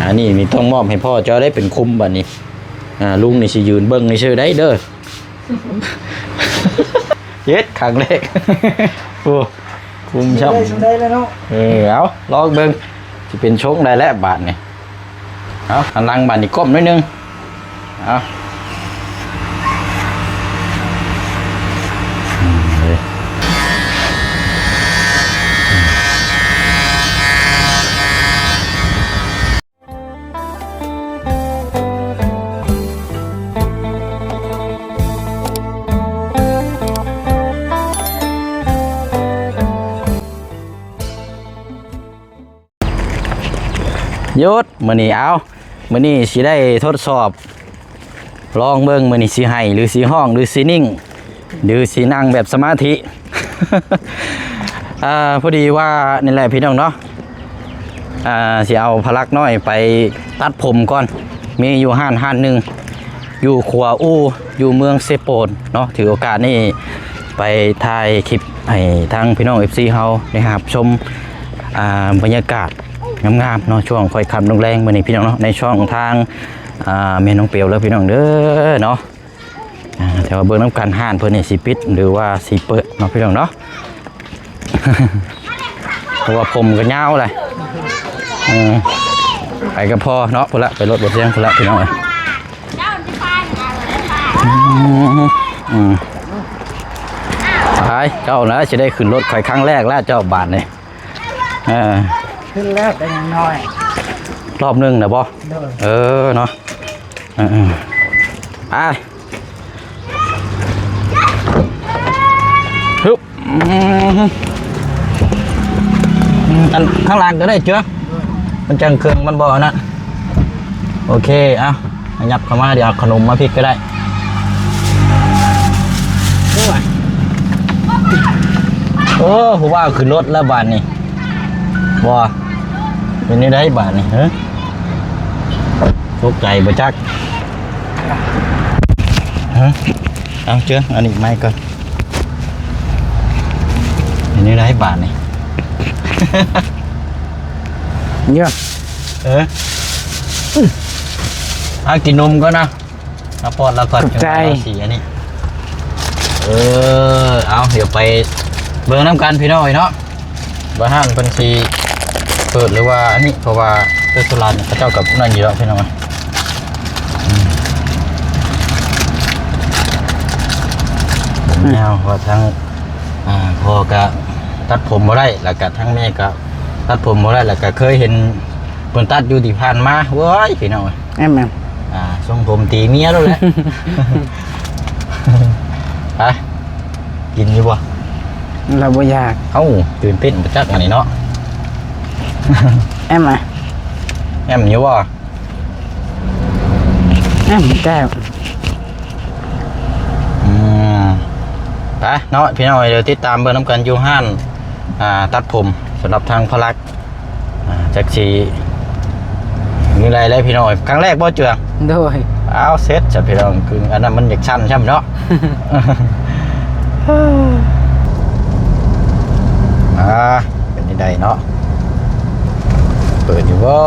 ອັນນີ້ນີ້ຕ້ອງມອບໃຫ້ພໍ່ເຈົ້າໄດ້ເປັນຄຸມບັດນີ້. ອ່າ ລຸງນີ້ຊິຢືນເບິ່ງຊື່ໆໄດ້ເດີ. ເຮັດຄັ້ງແລກ. ໂອ້ ຄຸມຊ້ຳ ໄດ້ຊ່ຳໃດແລ້ວເນາະ. ເອີ ເອົາ ລອງເບິ່ງ ຊິເປັນຊົງໃດແລ້ວບາດນີ້. ເອົາ ຫັນຫຼັງບາດນີ້ ກົ້ມໜ້ອຍໜຶ່ງ. ເອົາ ຢຸດ ມື້ນີ້ ເອົາ ມື້ນີ້ຊິໄດ້ທົດສອບ ລອງເບິ່ງ ມື້ນີ້ຊິໄຫ້ ຫຼື ຊິຮ້ອງ ຫຼື ຊິນິ່ງ ຫຼື ຊິນັ່ງແບບສະມາທິ. ອ່າ ພໍດີວ່ານີ້ແຫຼະພີ່ນ້ອງເນາະ, ອ່າ ຊິເອົາພະລັກນ້ອຍໄປຕັດຜົມກ່ອນ. ມີຢູ່ຮ້ານ ຮ້ານໜຶ່ງ ຢູ່ຂົວອູ່ ຢູ່ເມືອງເຊໂປນເນາະ. ຖືໂອກາດນີ້ໄປຖ່າຍຄລິບໃຫ້ທາງພີ່ນ້ອງເອັຟຊີເຮົາໄດ້ຮັບຊົມ ອ່າ ບັນຍາກາດງາມໆເນາະ ຊ່ວງຄ່ອຍຄ່ຳລົງແລງມື້ນີ້ພີ່ນ້ອງເນາະ, ໃນຊ່ອງທາງ ອ່າ ແມ່ນ້ອງເປວເດີພີ່ນ້ອງເດີເນາະ. ອ່າ ແຕ່ວ່າເບິ່ງນຳກັນ ຮ້ານເພິ່ນນີ້ຊິປິດ ຫຼືວ່າຊິເປີດເນາະພີ່ນ້ອງເນາະ. ເພາະວ່າຜົມກໍຍາວແຫຼະ. ເອີ ໄປກໍພໍເນາະ ພຸ້ນລະ ໄປລົດບໍ່ສຽງພຸ້ນລະພີ່ນ້ອງເອີຍ. ອືມ ອືມ ໄປ ເຈົ້ານະຊິໄດ້ຂຶ້ນລົດຂ້ອຍຄັ້ງແລກແລ້ວເຈົ້າບາດນີ້. ເອີ ຂຶ້ນແລ້ວແຕ່ຍັງນ້ອຍ ຮອບໜຶ່ງນະບໍ່? ໂດຍ ເອີເນາະ. ເອີໆ ໄປ ຮຶບ ອືມ ອັນຂ້າງຫຼັງກໍໄດ້ເຈື່ອ ມັນຈັ່ງເຄື່ອງມັນບໍ່ອັນນັ້ນ. ໂອເຄ ເອົາ ຍັບເຂົ້າມາ ດຽວເອົາຂະໜົມມາພິກກໍໄດ້. ໂອ້ຍ ໂອ້ ຜູ້ບ່າວຂຶ້ນລົດແລ້ວບາດນີ້. ບໍ່ ເປັນແນວໃດບາດນີ້ ຮະ? ຕົກໃຈບໍ່ຈັກ ຮະ? ເອົາ ເຈີ ອັນນີ້ໄມ້ກ່ອນ. ເປັນແນວໃດບາດນີ້? ເຍອະ ເອີ ເອົາກິນນົມກ່ອນນະ. ມາປ້ອນລາວກ່ອນ. ຂອບໃຈ. ເອົາສີອັນນີ້ ເອີ ເອົາ ດຽວໄປເບິ່ງນຳກັນພີ່ນ້ອງເອີຍເນາະ ວ່າຮ້ານເພິ່ນຊິເປີດ ຫຼືວ່າອັນນີ້ ເພາະວ່າເອີ ສຸລານເຂົາເຈົ້າກັບນັ້ນຢູ່ດອກພີ່ນ້ອງ. ຍາວ ເພາະວ່າທາງ ອ່າ ພໍ່ກະຕັດຜົມບໍ່ໄດ້ ແລ້ວກະທາງແມ່ກະຕັດຜົມບໍ່ໄດ້ ແລ້ວກະເຄີຍເຫັນເພິ່ນຕັດຢູ່ທີ່ຜ່ານມາ. ໂອ້ຍ ພີ່ນ້ອງເອີຍ ແມ່ນໆ ອ່າ ຊົງຜົມຕີເມຍໂລດແຫຼະ. ໄປ ກິນຢູ່ບໍ່? ລາວບໍ່ຢາກ. ເອົ້າ ຕື່ນເຕັ້ນບໍ່ຈັກອັນນີ້ເນາະ. ແອມ ແອມຢູ່ບໍ່? ແອມແກ້ວ ອືມ ໄປເນາະພີ່ນ້ອງເອີຍ ດຽວຕິດຕາມເບິ່ງນຳກັນຢູ່ຮ້ານ ອ່າ ຕັດຜົມ ສຳລັບທາງພະລັກ ອ່າ ຈັກຊິມີລາຍໄດ້ພີ່ນ້ອງເອີຍ. ຄັ້ງແລກບໍ່ເຈື່ອ? ໂດຍ. ອ້າວ ເສັດຊະພີ່ນ້ອງ ຄືອັນນັ້ນມັນຢາກສັ່ນຊ້ຳເນາະ. ອ່າ ເປັນຈັ່ງໃດເນາະ ເປີດຢູ່ບໍ່?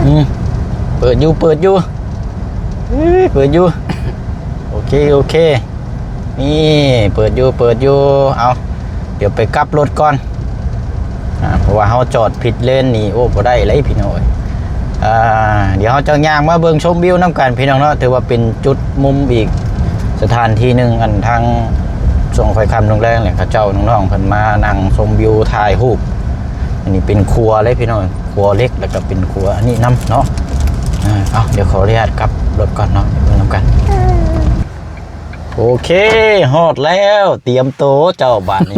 ອືມ ເປີດຢູ່ ເປີດຢູ່ ເອີຍ ເປີດຢູ່. ໂອເຄ ໂອເຄ ນີ້ ເປີດຢູ່ ເປີດຢູ່. ເອົາ ດຽວໄປກັບລົດກ່ອນ ອ່າ ເພາະວ່າເຮົາຈອດຜິດເລນນີ້ ໂອ້ ບໍ່ໄດ້ເລີຍພີ່ນ້ອງເອີຍ. ອ່າ ດຽວເຮົາຈະຍ່າງມາເບິ່ງຊົມວິວນຳກັນພີ່ນ້ອງເນາະ. ຖືວ່າເປັນຈຸດມຸມອີກສະຖານທີ່ໜຶ່ງ ອັນທາງຊ່ວງຄ່ອຍຄ່ຳລົງແລງແຫຼະ ເຂົາເຈົ້ານ້ອງໆເພິ່ນມານັ່ງຊົມວິວ ຖ່າຍຮູບ. ອັນນີ້ເປັນຂົວເລີຍພີ່ນ້ອງ ຂົວເຫຼັກ ແລ້ວກໍເປັນຂົວອັນນີ້ນຳເນາະ. ເອົາ ດຽວຂໍອະນຸຍາດກັບລົດກ່ອນເນາະ ໄປເບິ່ງນຳກັນ. ໂອເຄ ຮອດແລ້ວ ຕຽມໂຕເຈົ້າບາດນີ້.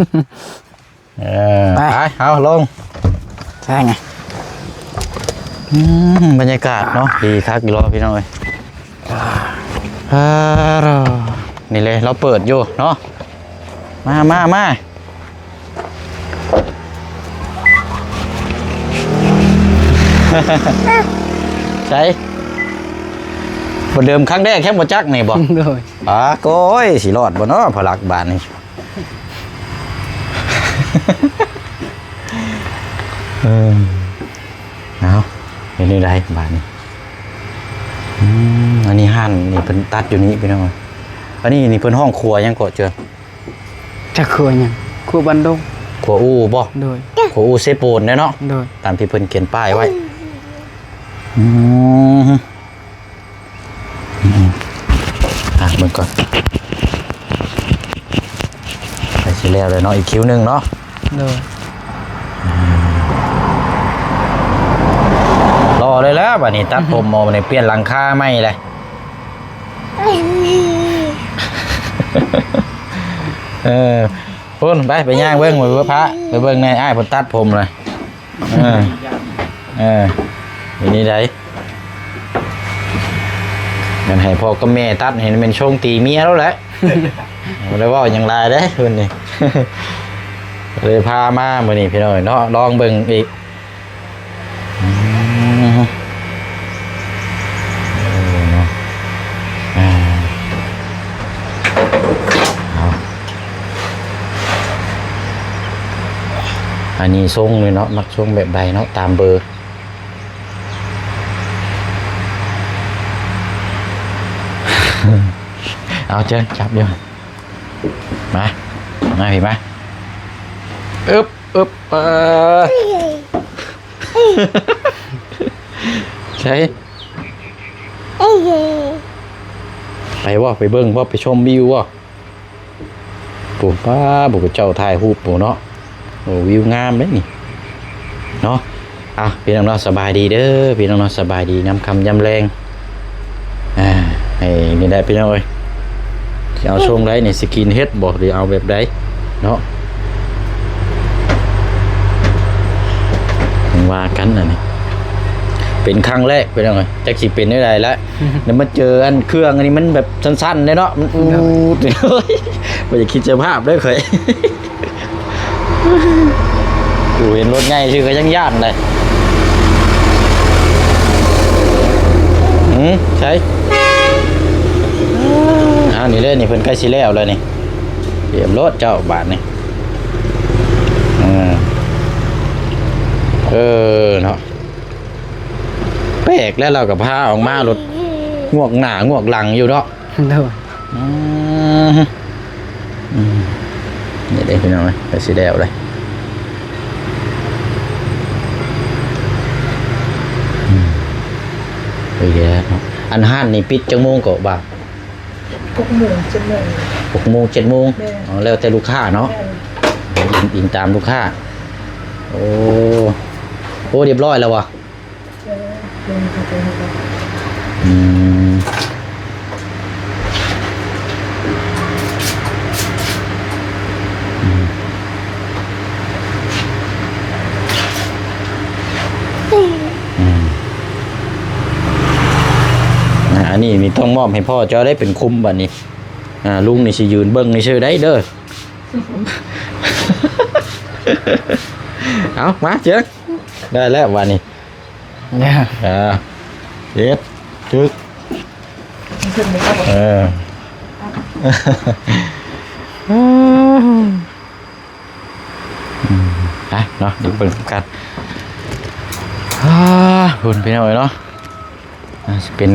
ເອີ ໄປ ໄປ ເອົາລົງ ໃຊ່ໄງ. ອືມ ບັນຍາກາດເນາະ ດີຄັກອີ່ຫຼີພີ່ນ້ອງເອີຍ. ອ່າ ນີ້ເລີຍ ລາວເປີດຢູ່ເນາະ. ມາ ມາ ມາ. ໃສ? ປະເດີມຄັ້ງແລກແຄ່ບໍ່ຈັກນີ້ບໍ່? ໂດຍ. ອາ ໂອ້ຍ ຊິລອດບໍ່ເນາະ ພະລັກບາດນີ້. ເອີ ເອົາ ເປັນແນວໃດບາດນີ້? ອືມ ອັນນີ້ຮ້ານນີ້ເພິ່ນຕັດຢູ່ນີ້ພີ່ນ້ອງ. ອັນນີ້ນີ້ເພິ່ນຮ້ອງຄົວຫຍັງເກາະເຈີ? ຈັກຄົວຫຍັງ? ຄົວບັນດົງ. ຄົວອູ່ບໍ່? ໂດຍ. ຄົວອູ່ເຊໂປນເດ້ເນາະ? ໂດຍ. ຕາມທີ່ເພິ່ນຂຽນປ້າຍໄວ້. ອືມ ອືມ ອ່ະ ເບິ່ງກ່ອນ ໃກ້ຊິແລ້ວແລ້ວເນາະ ອີກຄິວໜຶ່ງເນາະ. ໂດຍ. ຫຼໍ່ເລີຍແຫຼະ ບາດນີ້ຕັດຜົມອອກ ບາດນີ້ປ່ຽນຫຼັງຄາໃໝ່ເລີຍ. ເອີ ພຸ້ນ ໄປ ໄປຍ່າງເບິ່ງ ໄປເບິ່ງພະ ໄປເບິ່ງແດ່ ອ້າຍເພິ່ນຕັດຜົມເລີຍ. ເອີ ເອີ ເປັນນີ້ໃດ ແມ່ນໃຫ້ພໍ່ກັບແມ່ຕັດ ໃຫ້ແມ່ນຊົງຕີເມຍແລ້ວແຫຼະ. ບໍ່ໄດ້ເວົ້າຫຍັງຫຼາຍເດ້ເພິ່ນນີ້ ເລີຍພາມາມື້ນີ້ພີ່ນ້ອງເນາະ ລອງເບິ່ງອີກ. ອືມ ເອີ ເນາະ ອ່າ ເອົາ ອັນນີ້ຊົງນີ້ເນາະ ມັກຊົງແບບໃດເນາະ ຕາມເບີ. ເອົາ ເຈີນ ຈັບຢູ່ ມາ ມາພີ່ມາ ອຶບ ອຶບ ເອີ ໃສ ໄປບໍ່ ໄປເບິ່ງບໍ່ ໄປຊົມວິວບໍ່? ໂອ້ ປ້າ ພວກເຈົ້າຖ່າຍຮູບ ໂອ້ ເນາະ ໂອ້ ວິວງາມເດ້ນີ້ເນາະ. ອ່ະ ພີ່ນ້ອງເນາະ ສະບາຍດີເດີ ພີ່ນ້ອງເນາະ ສະບາຍດີ ຍາມຄ່ຳຍາມແລງ. ອ່າ ໃຫ້ນີ້ແຫຼະພີ່ນ້ອງເອີຍ ຊິເອົາຊົງໃດນີ້ ສະກິນເຮັດບໍ່ ຫຼືເອົາແບບໃດເນາະ ຈັ່ງວ່າກັນ. ອັນນີ້ເປັນຄັ້ງແລກພີ່ນ້ອງເອີຍ ຈັກຊິເປັນແນວໃດລະ ແລ້ວມາເຈີອັນເຄື່ອງອັນນີ້ ມັນແບບສັ່ນໆເດ້ເນາະ ມັນອູດ ໂດຍ ບໍ່ຢາກຄິດສະພາບເດີຂ້ອຍ. ກູເຫັນລົດໃຫຍ່ຊື່ກໍຍັງຢ້ານເດ້. ຫື ໃສ? ອ່າ ນີ້ເດ້ນີ້ ເພິ່ນໃກ້ຊິແລ້ວແລ້ວນີ້ ຕຽມໂລດເຈົ້າບາດນີ້. ເອີ ເອີ ເນາະ ແປກແລ້ວ ລາວກໍພາອອກມາ ລົດງວກໜ້າງວກຫຼັງຢູ່ເນາະ. ໂດຍ. ອືມ ອືມ ນີ້ເດ້ພີ່ນ້ອງເອີຍ ໃກ້ຊິແລ້ວເລີຍ. ອືມ ໂອເຄເນາະ ອັນຮ້ານນີ້ປິດຈັກໂມງກໍວ່າ? ຫົກໂມງ ເຈັດໂມງ. ຫົກໂມງ ເຈັດໂມງ. ແມ່ນ. ອໍ ແລ້ວແຕ່ລູກຄ້າເນາະ. ແມ່ນ. ອີງ ອີງຕາມລູກຄ້າ. ໂອ້ ໂອ້ ຮຽບຮ້ອຍແລ້ວຫວາ? ອືມ ອືມ ອືມ ອ່າ ອັນນີ້ນີ້ຕ້ອງມອບໃຫ້ພໍ່ເຈົ້າໄດ້ເປັນຄຸມບັດນີ້. ອ່າ ລຸງນີ້ຊິຢືນເບິ່ງຊື່ໆໄດ້ເດີ. ເອົາ ມາເຈີ ໄດ້ແລ້ວບາດນີ້. ອ່າ ເຮັດ ຕຶກ ເອີ ໄປເນາະ ດຽວເບິ່ງກັນ. ອ່າ ພຸ້ນພີ່ນ້ອງເອີຍເນາະ ອ່າ ຊິເປັນ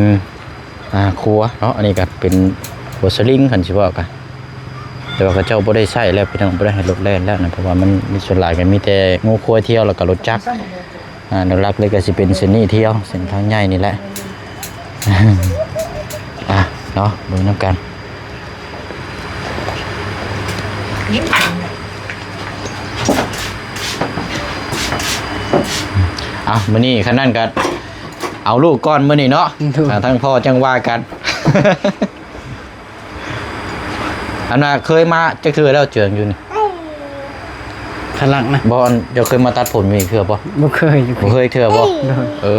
ອ່າ ຄົວເນາະ ອັນນີ້ກໍເປັນຫົວສະລິງ ຄັນຊິເວົ້າກະ ແຕ່ວ່າເຂົາເຈົ້າບໍ່ໄດ້ໃຊ້ແລ້ວພີ່ນ້ອງ ບໍ່ໄດ້ໃຫ້ລົດແລ່ນແລ້ວນະ ເພາະວ່າມັນ ມີ ສ່ວນຫຼາຍກໍມີແຕ່ງົວຄວາຍທ່ຽວ ແລ້ວກໍລົດຈັກ. ອ່າ ຫຼັກໆເລີຍກໍຊິເປັນເສັ້ນນີ້ທ່ຽວ ເສັ້ນທາງໃຫຍ່ນີ້ແຫຼະ. ອ່ະ ເນາະ ເບິ່ງນຳກັນ. ເອົາ ມື້ນີ້ຄັນນັ້ນກໍເອົາລູກກ່ອນມື້ນີ້ເນາະ. ໂດຍ. ອ່າ ທາງພໍ່ຈັ່ງວ່າກັນ. ອັນນ່າ ເຄີຍມາຈັກເທື່ອແລ້ວເຈີນຢູ່ນີ້? ຄັນຫຼັກນະ? ບໍ່ ອັນ ເຈົ້າເຄີຍມາຕັດຜົມຢູ່ນີ້ເທື່ອບໍ່? ບໍ່ເຄີຍ. ບໍ່ເຄີຍເທື່ອບໍ່? ໂດຍ. ເອີ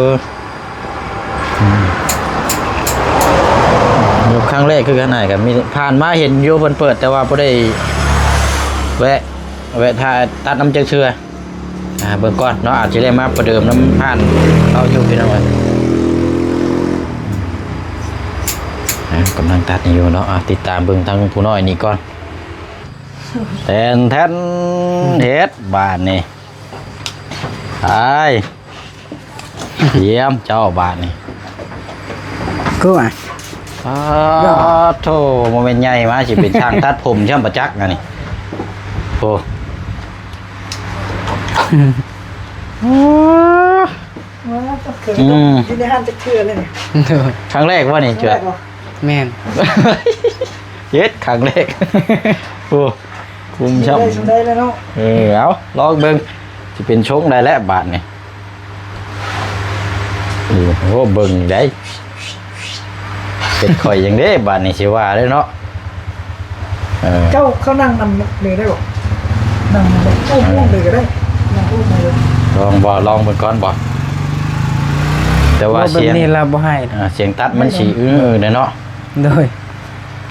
ອືມ ຢູ່ຄັ້ງແລກຄືກັນ ອ້າຍກໍມີຜ່ານມາເຫັນຢູ່ເພິ່ນເປີດ ແຕ່ວ່າບໍ່ໄດ້ແວະ ແວະຖ້າຕັດນຳຈັກເທື່ອ. ອ່າ ເບິ່ງກ່ອນເນາະ ອາດຈະໄດ້ມາປະເດີມນຳຮ້ານເຮົາຢູ່ພີ່ນ້ອງເອີຍ. ກຳລັງຕັດໃຫ້ຢູ່ເນາະ ອ່ະ ຕິດຕາມເບິ່ງທາງຜູ້ນ້ອຍນີ້ກ່ອນ. ແຕ່ນແຕ່ນ ເຮັດບາດນີ້ ໄປ ຢ້ຽມເຈົ້າບາດນີ້ ຄືວ່າ ປາດໂທ້ ບໍ່ແມ່ນໃຫຍ່ມາຊິເປັນຊ່າງຕັດຜົມຊ່ຳປະຈັກອັນນີ້ ໂອ້ ອືມ ວ່າບໍ່ເຄີຍ ອືມ ຢູ່ໃນຮ້ານຈັກເທື່ອເລີຍນີ້ ໂດຍ ຄັ້ງແລກບໍ່ນີ້ ຄັ້ງແລກບໍ່? ແມ່ນ ເຮັດຄັ້ງແລກ ໂອ້ ກຸມຊ່ຳ ຊິໄດ້ ຊິໄດ້ແລ້ວເນາະ ເອີ ເອົາ ລອງເບິ່ງ ຊິເປັນຊົງໃດແຫຼະບາດນີ້ ໂອ້ ເບິ່ງໄດ ເຮັດຂ້ອຍຫຍັງເດ້ບາດນີ້ ຊິວ່າເດ້ເນາະ ເອີ ເຈົ້າເຂົ້ານັ່ງນຳເລີຍໄດ້ບໍ່? ນັ່ງນຳ ໂອ້ ເອີ ໂອ້ເລີຍກໍໄດ້ ນັ່ງໂອ້ເລີຍ ລອງບໍ່ ລອງເບິ່ງກ່ອນບໍ່? ແຕ່ວ່າ ເວົ້າແບບນີ້ລາວບໍ່ໃຫ້ ສຽງ ອ່າ ສຽງຕັດມັນຊິ ເອີ ແນ່ເນາະ ໂດຍ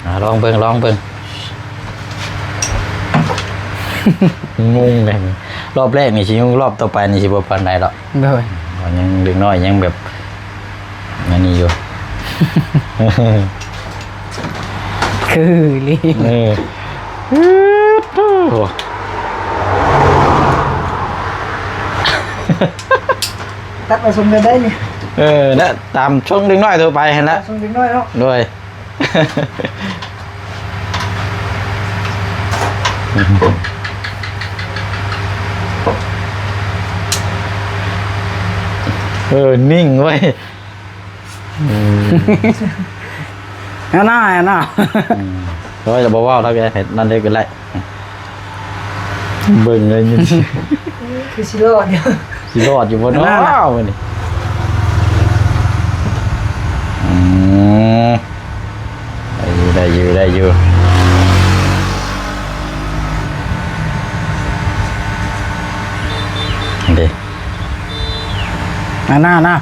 ອ່າ ລອງເບິ່ງ ລອງເບິ່ງ ງົງເລີຍ ຮອບແລກນີ້ຊິງົງ ຮອບຕໍ່ໄປນີ້ຊິບໍ່ປານໃດດອກ ໂດຍ ຍັງເດັກນ້ອຍຍັງແບບ ອັນນີ້ຢູ່ ຄືລີ ເອີ ຕັດມາຊົງໄດ້ນີ້ ເອີ ນະ ຕາມຊົງເດັກນ້ອຍທົ່ວໄປຫັ້ນລະ ຊົງເດັກນ້ອຍເນາະ ໂດຍ ເອີ ນິ່ງເວີຍ ອືມ ເອົາໜ້າ ເອົາໜ້າ ອືມ ໂອ້ຍ ລະບໍ່ເວົ້າ ລະແກເຮັດນັ້ນເດ້ກໍໄດ້ ເບິ່ງໄດ້ຍິນ ຄືຊິລອດຢູ່ ຊິລອດຢູ່ບໍ່ເນາະ ອັນນັ້ນນະ ມື້ນີ້ ອືມ ໄດ້ຢູ່ ໄດ້ຢູ່ ໄດ້ຢູ່ ເດ້ ອັນນັ້ນນະ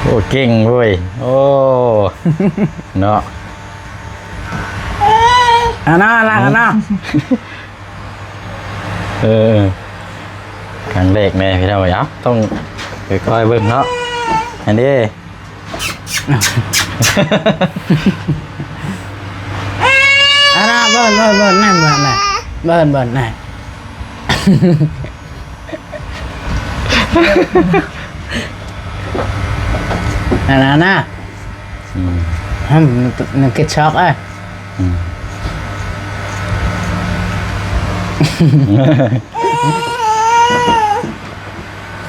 ໂອ້ ເກັ່ງເວີຍ ໂອ້ ເນາະ ອັນນັ້ນລະ ອັນນັ້ນ ເອີ ຄັ້ງແລກແນ່ພີ່ນ້ອງເອີຍ ເອົ້າ ຕ້ອງຄ່ອຍໆເບິ່ງເນາະ ອັນນີ້ ອັນນັ້ນ ເບິ່ງ ເບິ່ງ ເບິ່ງ ນັ້ນ ເບິ່ງ ນັ້ນ ເບິ່ງ ເບິ່ງ ນັ້ນ ອັນນັ້ນນະ ອືມ ມັນ ມັນຄິດຊອກເອີຍ ອືມ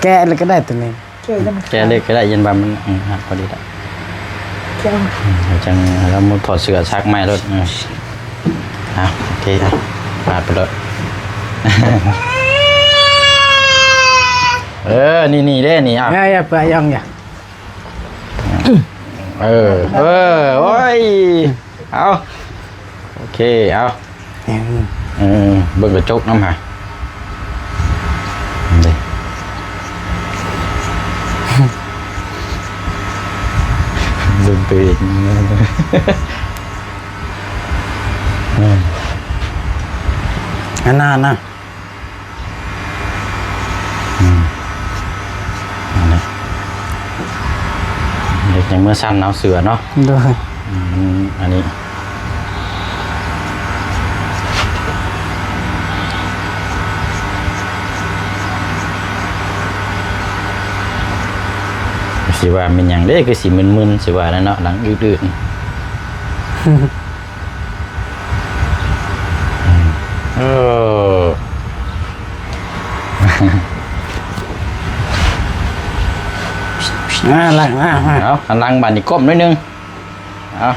ແກະເລີຍກໍໄດ້ຕົວນີ້ ແກະເລີຍກໍໄດ້ ແກະເລີຍກໍໄດ້ ຢັນວ່າມັນ ອືມ ພໍດີລະ ແກະ ອືມ ຈັ່ງລະ ມາຖອດເສື້ອຊັກໃໝ່ໂລດ ອືມ ອ່ະ ໂອເຄ ອ່ະ ປາດໄປໂລດ ເອີ ນີ້ ນີ້ເດ້ ນີ້ ອ່ະ ຢ່າ ຢ່າ ໄປ ຢ່າ ຢ່າ ເອີ ເອີ ໂອ້ຍ ເອົາ ໂອເຄ ເອົາ ເອີ ເບິ່ງກະຈົກນຳຫາ ເບິ່ງໂຕເອງ ອືມ ອັນນັ້ນນະ ອືມ ອັນນີ້ ເດັກໃນເມື່ອຊັ້ນເອົາເສື້ອເນາະ ໂດຍ ອືມ ອັນນີ້ ຊິວ່າແມ່ນຫຍັງເດ້ ຄືຊິມຶນໆ ຊິວ່າແຫຼະເນາະ ຫຼັງອືດໆ ເອີ ອ່າ ຫຼັງ ອ່າ ອ່າ ເອົາ ຫັນຫຼັງບາດນີ້ ກົ້ມໜ້ອຍໜຶ່ງ ເອົາ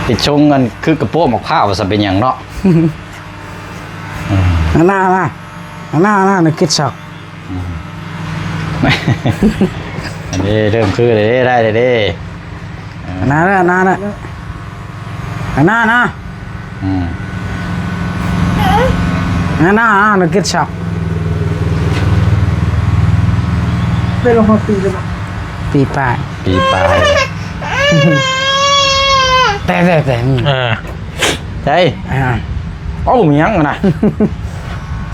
ເຮັດຊົງອັນຄືກະໂປະໝາກພ້າວ ວ່າຊັ້ນ ເປັນຫຍັງເນາະ ອືມ ອັນນັ້ນ ອັນນັ້ນ ອັນນັ້ນ ອັນນັ້ນ ຄິດຊອກ ອືມ ອັນນີ້ເລີ່ມຄືເດ້ ໄດ້ເດ້ ເອີ ອັນນັ້ນແຫຼະ ອັນນັ້ນແຫຼະ ອັນນັ້ນນະ ອືມ ອັນນັ້ນນະ ອັນນັ້ນຄິດຊອກ ໄດ້ລົງຮອດປີແລ້ວບໍ່? ປີປາຍ ປີປາຍ ແຕ່ ແຕ່ ແຕ່ ເອີ ໃຊ່ ອ່າ ໂອ້ ມີຫຍັງນະ?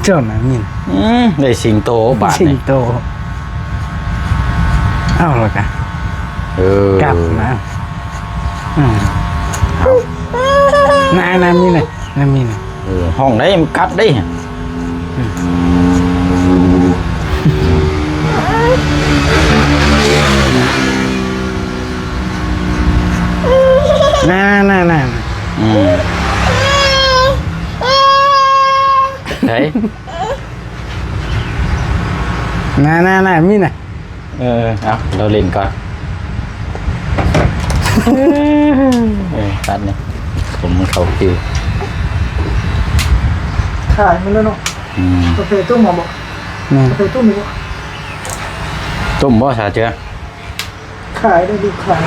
ເຈົ້ານະມິນ. ອືມ ໄດ້ສິງໂຕບາດນີ້ ສິງໂຕ. ເອົາລະກະ ເອີ ກັບມາ. ອືມ ນາ ນາມິນນະ ນາມິນນະ. ເອີ ຫ້ອງໃດມັນກັດເດ້. ອືມ ນາ ນາ ນາ ນາ. ອືມ ໃສ? ນາ ນາ ນາ ມີນະ. ເອີ ເອົາ ລາວຫຼິ້ນກ່ອນ. ເອີ ຕັດນີ້ ຜົມມັນເຂົ້າຄິວ. ຂາຍໝົດແລ້ວເນາະ. ອືມ ກາເຟຕຸ້ມເອົາບໍ່? ແມ່ນ ກາເຟຕຸ້ມອີກບໍ່? ຕຸ້ມບໍ່ສາເຈືອ? ຂາຍໄດ້ ລູກຂາຍ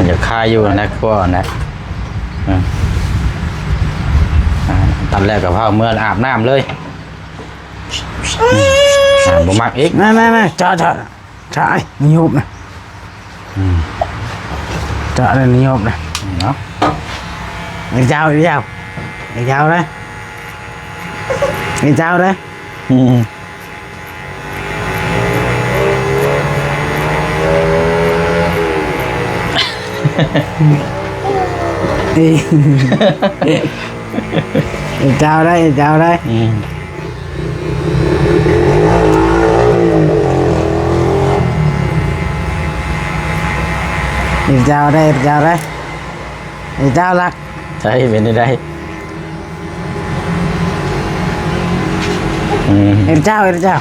ຢາກຂາຍຢູ່ນະ ກະວ່ານະ. ເອີ ຕັດແລ້ວກະພາເມືອອາບນ້ຳເລີຍ. ອືມ ບໍ່ມັກອີກ. ນັ້ນໆໆ ຈະ ຈະ ຈະ ໄອ້ນິຍົມນະ. ອືມ ຈະໄດ້ນິຍົມນະ ເນາະ. ອີກຍາວ ອີກຍາວ ອີກຍາວເດ້ ອີກຍາວເດ້. ອືມ ເອີ ເຈົ້າໄດ້ ເຈົ້າໄດ້. ອືມ ເຈົ້າໄດ້ ເຈົ້າໄດ້ ເຈົ້າລັກ. ໃຊ່ ເປັນໄດ້. ອືມ ເອັນເຈົ້າ ເອັນເຈົ້າ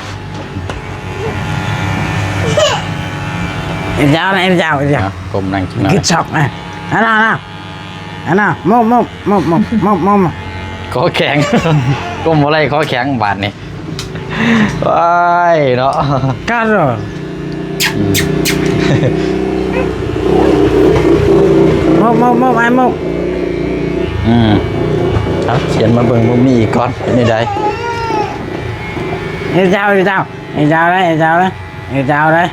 ເອັນເຈົ້ານະ ເອັນເຈົ້າ ເອັນເຈົ້າ. ອ່ະ ກົ້ມນັ່ງຈັກໜ້ອຍ ກິນຊອກນະ. ອັນນັ້ນ ອັນນັ້ນ ອັນນັ້ນ ມົບ ມົບ ມົບ ມົບ ມົບ ມົບ. ຄໍແຂງ ກົ້ມບໍ່ໄດ້ ຄໍແຂງບາດນີ້. ໂອ້ຍເນາະ ກັດເນາະ. ອືມ ມົບ ມົບ ມົບ ອ້າຍມົບ. ອືມ ເອົາ ຂຽນມາເບິ່ງ ບໍ່ມີອີກກ່ອນ ເປັນຈັ່ງໃດ? ເອີ ເຈົ້າ ເອີ ເຈົ້າ ເອີ ເຈົ້າເດ້ ເອີ ເຈົ້າເດ້ ເອີ ເຈົ້າເດ້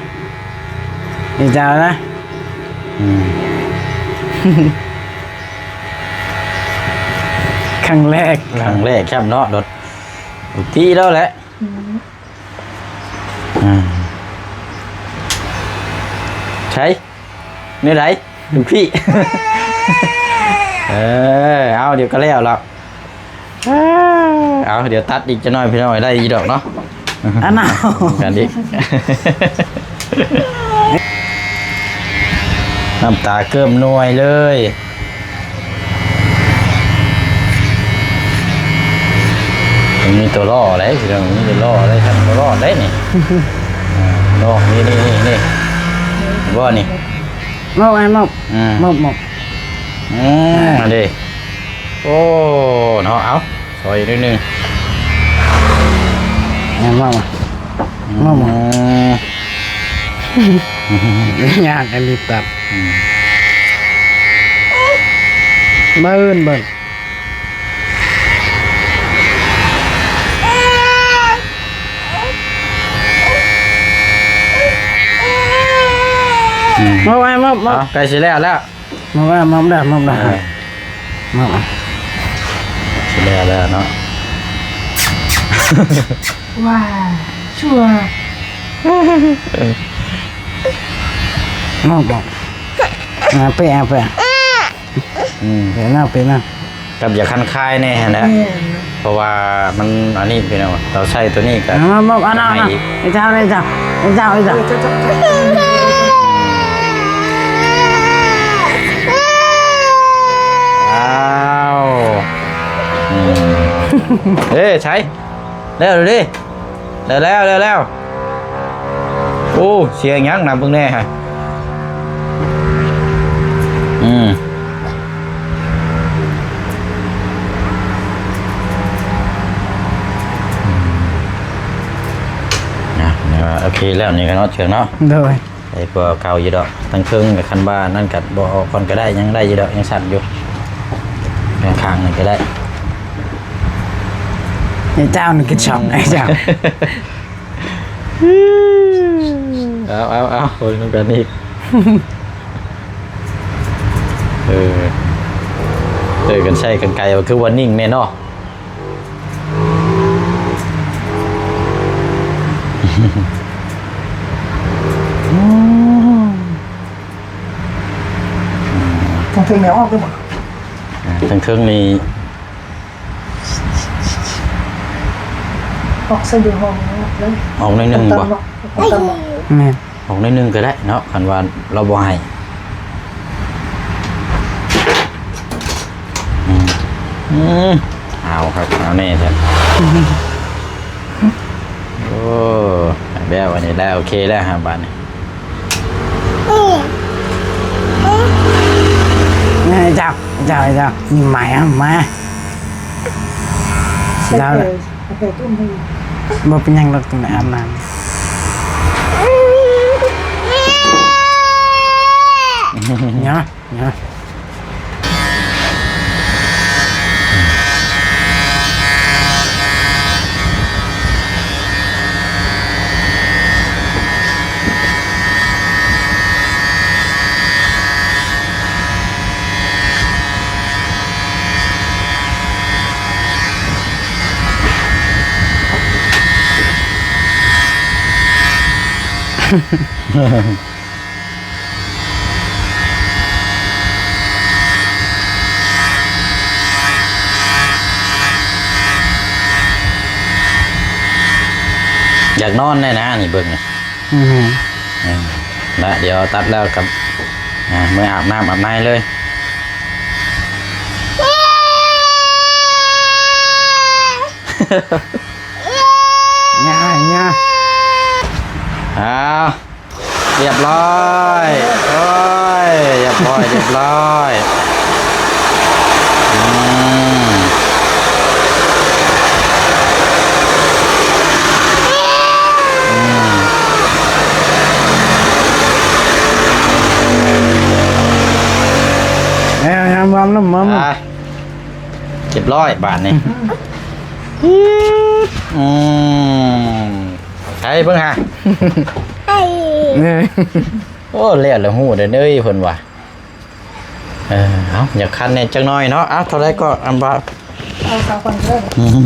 ເອີ ເຈົ້າເດ້. ອືມ ຄັ້ງແລກ ຄັ້ງແລກຊ້ຳເນາະ ລົດ ປົກກະຕິແລ້ວແຫຼະ. ອືມ ອ່າ ໃສ ແນວໃດ ລູກພີ່? ເອີ ເອົາ ດຽວກະແລ້ວລະ. ເອົາ ດຽວຕັດອີກຈັກໜ້ອຍພີ່ນ້ອງ ໄດ້ຢູ່ດອກເນາະ. ອັນນັ້ນ ກັນອີກ ນ້ຳຕາເກີ້ມໜ່ວຍເລີຍ. ມັນມີຕົວລໍ້ໄດ໋ພີ່ນ້ອງ ມີຕົວລໍ້ໄດ໋ ທັງຕົວລໍ້ໄດ໋ນີ້. ອ່າ ເນາະ ນີ້ໆໆ ນີ້ ບໍ່ນີ້ ມອບ ມອບ ອືມ ມອບ ມອບ. ອືມ ມາເດ້. ໂອ້ ເນາະ ເອົາ ຊອຍໜ້ອຍໜຶ່ງ ມອບ ມອບ ມອບ. ອືມ ຍາກອັນນີ້ຕັດ. ອືມ ເບິ່ງ ເບິ່ງ. ອືມ ມອບໄວ້ ມອບ ມອບ ເອົາ ໃກ້ຊິແລ້ວແລ້ວ. ມອບໄວ້ ມອບໄດ້ ມອບໄດ້ ເອີ ມອບ ຊິແລ້ວແລ້ວເນາະ. ວ້າວ ຊົ່ວ ມອບ ມອບ ເອົາໄປ ເອົາໄປ. ອືມ ເປັນນະ ເປັນນະ ກັບຢາກຄັນຄາຍແດ່ຫັ້ນແຫຼະ. ແມ່ນ ເພາະວ່າມັນອັນນີ້ພີ່ນ້ອງ ເຮົາໃຊ້ໂຕນີ້ກະ ມາ ມາ ອັນນັ້ນ ໃຫ້ອີກ ເຈົ້າ ເຈົ້າ ເຈົ້າ ເຈົ້າ ເຈົ້າ ເຈົ້າ ເຈົ້າ ອ້າວ ອືມ ເອີ ໃຊ້ ແລ້ວເດ້ ແລ້ວ ແລ້ວ ແລ້ວ ແລ້ວ. ໂອ້ ສຽງຫຍັງນະ ເບິ່ງແດ່ຫັ້ນ. ອືມ ນະ ໂອເຄແລ້ວນີ້ກະເນາະ ເຊີນເນາະ. ໂດຍ ໄດ້ກວ່າເກົ່າຢູ່ດອກ ທັງເທິງກະຄັນວ່ານັ້ນກະບໍ່ອອກກ່ອນກະໄດ້ ຍັງໄດ້ຢູ່ດອກ ຍັງສັ້ນຢູ່ ຂ້າງໆນີ້ກະໄດ້. ໄອ້ເຈົ້ານີ້ກະຊ່ອງ ໄອ້ເຈົ້າ ເອົາ ເອົາ ເອົາ ເບິ່ງນຳກັນອີກ. ເອີ ເອີ ກັນໃຊ້ກັນໄກວ່າຄືວ່ານິ່ງແນ່ເນາະ. ອືມ ເທິງໆນີ້ອອກໄດ້ບໍ່? ເທິງໆນີ້ ອອກໃສ່ເບອຫ້ອງເນາະ ອອກໜ້ອຍໜຶ່ງບໍ່? ແມ່ນ ອອກໜ້ອຍໜຶ່ງກໍໄດ້ເນາະ ຄັນວ່າລາວບໍ່ໃຫ້. ອືມ ອືມ ເອົາຄັກເອົາແນ່ແທ້. ໂອ້ ແລ້ວ ອັນນີ້ແລ້ວ ໂອເຄແລ້ວ ຫາບາດນີ້. ເຈົ້າ ເຈົ້າ ເຈົ້າ ມາ ມາ ເຈົ້າ ບໍ່ເປັນຫຍັງດອກ ຕ້ອງໄດ້ອາບນ້ຳ. ເນາະ ເນາະ. ຢາກນອນແດ່ນະ ນີ້ເບິ່ງນີ້. ອືມ ເອີ ລະດຽວຕັດແລ້ວກໍ ອ່າ ເມືອອາບນ້ຳອາບໃນເລີຍ. ຍ່າ ຍ່າ ອ້າວ ຮຽບຮ້ອຍ ໂອ້ຍ ຮຽບຮ້ອຍ ຮຽບຮ້ອຍ. ອືມ ອືມ ເອົາ ເອົາ ມາ ມາ ມາ ອ່າ ຮຽບຮ້ອຍບາດນີ້. ອືມ ໃສເບິ່ງຫາ ເອີ ໂອ້ ແລ້ວລະຮູ້ເດີ ເອີຍ ເພິ່ນວ່າ. ເອີ ເອົາ ຢາກຄັນແດ່ຈັກໜ້ອຍເນາະ. ເອົາ ເທົ່າໃດກໍອັນວ່າ ເອົາສາມພັນເດີ. ອືມ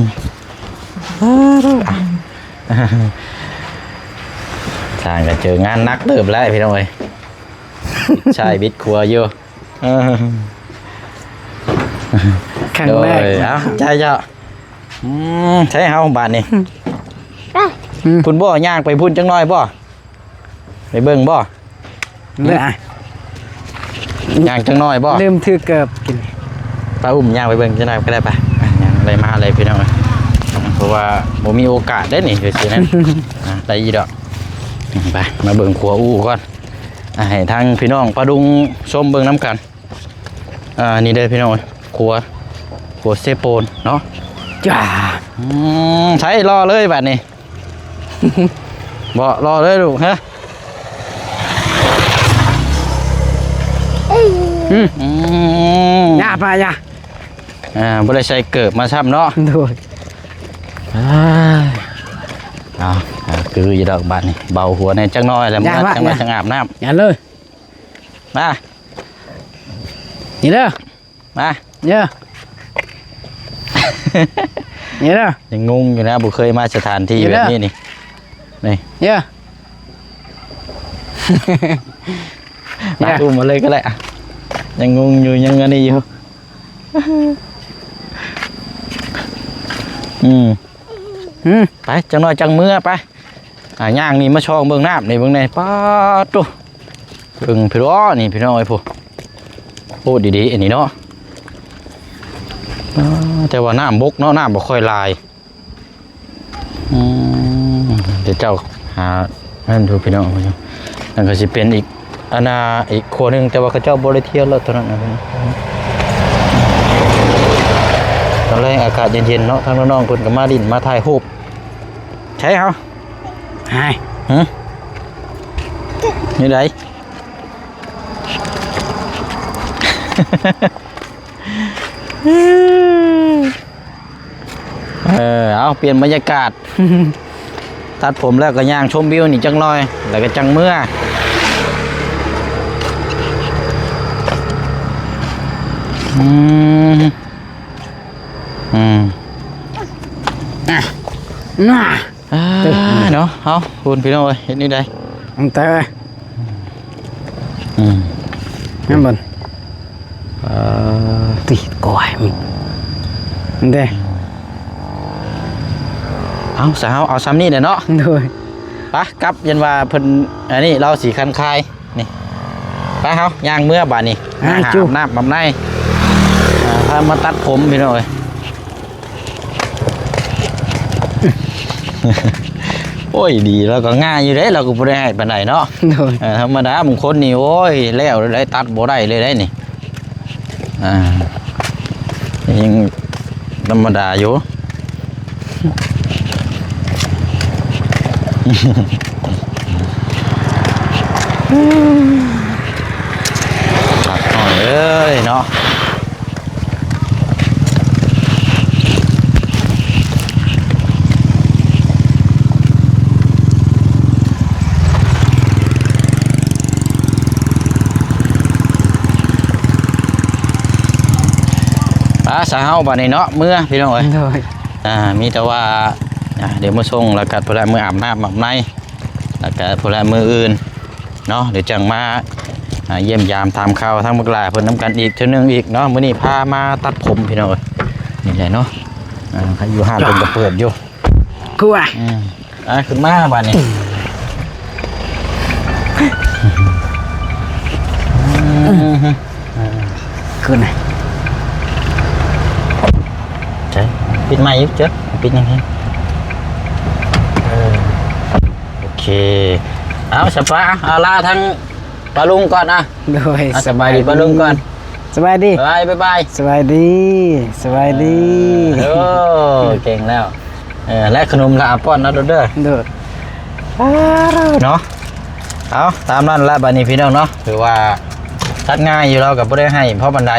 ຊ່າງກໍເຈີງານໜັກເຕີບແລ້ວພີ່ນ້ອງເອີຍ ໃຊ້ບິດຂົວຢູ່. ເອີ ຄັ້ງແລກ ໂດຍ ເອົາ ໃຈເຈົ້າ. ອືມ ໃຊ້ເຮົາບາດນີ້. ອືມ ພຸ້ນບໍ່ ຍ່າງໄປພຸ້ນຈັກໜ້ອຍບໍ່? ໄປເບິ່ງບໍ່? ເລີຍ ຍ່າງຈັກໜ້ອຍບໍ່? ລືມຖືເກີບກິນ. ໄປ ອຸ້ມຍ່າງໄປເບິ່ງຈັກໜ້ອຍກໍໄດ້ໄປ. ຍ່າງໄດ້ມາເລີຍພີ່ນ້ອງເອີຍ ເພາະວ່າບໍ່ມີໂອກາດເດ້ນີ້ ຄືຊິນັ້ນ. ອ່າ ໄດ້ຢູ່ດອກ. ໄປ ມາເບິ່ງຄົວອູ່ກ່ອນ ອ່າ ໃຫ້ທາງພີ່ນ້ອງປາດຸງຊົມເບິ່ງນຳກັນ. ອ່າ ນີ້ເດີພີ່ນ້ອງເອີຍ ຄົວ ຄົວເຊໂປນເນາະ. ຈ້າ ອືມ ໃຊ້ລໍເລີຍບາດນີ້. ບໍ່ລໍເລີຍລູກ ຮະ. ອືມ ອືມ ຢ່າ ປ້າ ຢ່າ. ອ່າ ບໍ່ໄດ້ໃສ່ເກີບມາຊ້ຳເນາະ. ໂດຍ ເອົາ ອ່າ ຄືຢູ່ດອກບາດນີ້ ເບົາຫົວແດ່ຈັກໜ້ອຍແລ້ວ ມາ ຈັ່ງມາ ຈັ່ງອາບນ້ຳ. ຢ່າເລີຍ ມາ ນີ້ເດີ ມາ ເດີ ນີ້ເດີ. ຍັງງົງຢູ່ນະ ບໍ່ເຄີຍມາສະຖານທີ່ແບບນີ້ນີ້ ນີ້ ເດີ ມາ ອຸ້ມມາເລີຍກໍໄດ້. ຍັງງົງຢູ່ ຍັງອັນນີ້ຢູ່. ອືມ ອືມ ໄປ ຈັກໜ້ອຍຈັ່ງເມືອໄປ. ອ່າ ຍ່າງນີ້ມາຊ່ອງເບິ່ງນ້ຳນີ້ ເບິ່ງແດ່ ປາດໂທ້ ເບິ່ງພີ່ນ້ອງ ນີ້ພີ່ນ້ອງເອີຍ ໂພ ໂອ້ ດີໆ ອັນນີ້ເນາະ. ອ່າ ແຕ່ວ່ານ້ຳບົກເນາະ ນ້ຳບໍ່ຄ່ອຍຫຼາຍ. ອືມ ດຽວເຈົ້າຫານັ້ນດູພີ່ນ້ອງ ນັ້ນກໍຊິເປັນອີກ ອັນນ່າ ອີກຄົວໜຶ່ງ ແຕ່ວ່າເຂົາເຈົ້າບໍ່ໄດ້ທ່ຽວແລ້ວເທົ່ານັ້ນນະ. ຕອນແລງອາກາດເຢັນໆ ເນາະ ທາງນ້ອງໆ ເພິ່ນກໍມາຫຼິ້ນມາຖ່າຍຮູບ. ໃຊ່ເຮົາ ຫາຍ ຫື ຢູ່ໃດ? ເອີ ເອົາ ປ່ຽນບັນຍາກາດ ຕັດຜົມແລ້ວກໍຍ່າງຊົມວິວນີ້ຈັກໜ້ອຍ ແລ້ວກໍຈັ່ງເມືອ. ອືມ ອືມ ນະ ນະ. ອ່າ ເນາະ ເຮົາ ພຸ້ນພີ່ນ້ອງເອີຍ ເຮັດແນວໃດ ອັນແຕ່ ອືມ ນັ້ນເບິ່ງ ເອີ ຕິດກ້ອຍມີ ເດ້ ເອົາ ສະເຮົາເອົາຊ່ຳນີ້ແຫຼະເນາະ ໂດຍ ໄປ ກັບ ຢ້ານວ່າເພິ່ນ ອັນນີ້ ລາວຊິຄັນຄາຍ ນີ້ ໄປ ເຮົາຍ່າງເມືອບາດນີ້ ຫາ ຫາອາບນ້ຳອາບໃນ ອ່າ ພາມາຕັດຜົມພີ່ນ້ອງເອີຍ ໂອ້ຍ ດີ ລາວກໍງ່າຍຢູ່ເດ້ ລາວກໍບໍ່ໄດ້ໃຫ້ປານໃດເນາະ ໂດຍ ເອີ ທຳມະດາບາງຄົນນີ້ ໂອ້ຍ ແລ້ວໄດ້ຕັດບໍ່ໄດ້ເລີຍໄດ໋ນີ້ ອ່າ ຍັງທຳມະດາຢູ່ ຕັດໜ້ອຍເອີຍເນາະ ໄປຊະເຮົາບາດນີ້ເນາະ ເມືອພີ່ນ້ອງເອີຍ ໂດຍ ອ່າ ມີແຕ່ວ່າ ອ່າ ດຽວມາສົ່ງ ແລ້ວກໍພຸ້ນລະ ເມືອອາບນ້ຳອາບໃນ ແລ້ວກະພຸ້ນລະ ມື້ອື່ນເນາະ ດຽວຈັ່ງມາ ອ່າ ຢ້ຽມຢາມຖາມຂ່າວທາງບັກຫຼ້າເພິ່ນນຳກັນອີກເທື່ອໜຶ່ງອີກເນາະ ມື້ນີ້ພາມາຕັດຜົມພີ່ນ້ອງເອີຍ ນີ້ແຫຼະເນາະ ອ່າ ຢູ່ຮ້ານເພິ່ນກໍເປີດຢູ່ ກົວ ອືມ ອ່າ ຂຶ້ນມາບາດນີ້ ຂຶ້ນນະ ໃຊ່ ປິດໄມຢູ່ເຈົ້າ ປິດຍັງ ເອີ ໂອເຄ ເອົາ ສະປາ ເອົາ ລາທາງປ້າລຸງກ່ອນນະ ໂດຍ ເອົາ ສະບາຍດີປ້າລຸງກ່ອນ ສະບາຍດີ ບາຍບາຍ ສະບາຍດີ ສະບາຍດີ ເອີ ໂອ້ ເກັ່ງແລ້ວ ເອີ ແລະ ຂະໜົມລະປ້ອນເນາະ ເດີ ໂດຍ ເນາະ ເອົາ ຕາມນັ້ນລະ ບາດນີ້ພີ່ນ້ອງເນາະ ຖືວ່າຕັດງ່າຍຢູ່ ລາວກໍບໍ່ໄດ້ໃຫ້ພໍປານໃດ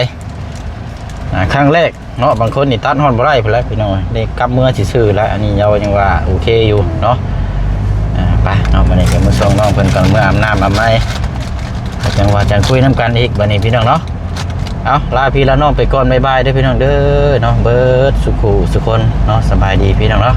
ອ່າ ຄັ້ງແລກ ເນາະ ບາງຄົນນີ້ຕັດຮອດບໍ່ໄດ້ພຸ້ນແຫຼະພີ່ນ້ອງ ໄດ້ກັບເມືອຊື່ໆແລ້ວ ອັນນີ້ເຮົາຍັງວ່າໂອເຄຢູ່ເນາະ ອ່າ ໄປເນາະ ບາດນີ້ກໍມາສົ່ງນ້ອງເພິ່ນກ່ອນ ເມືອອາບນ້ຳອາບໃນ ຈັ່ງວ່າຈັ່ງຄຸຍນຳກັນອີກ ບາດນີ້ພີ່ນ້ອງເນາະ ເອົາ ລາພີ່ລານ້ອງໄປກ່ອນ ບາຍບາຍເດີພີ່ນ້ອງເດີເນາະ ເບິດສູ່ຜູ້ສູ່ຄົນເນາະ ສະບາຍດີພີ່ນ້ອງເນາະ.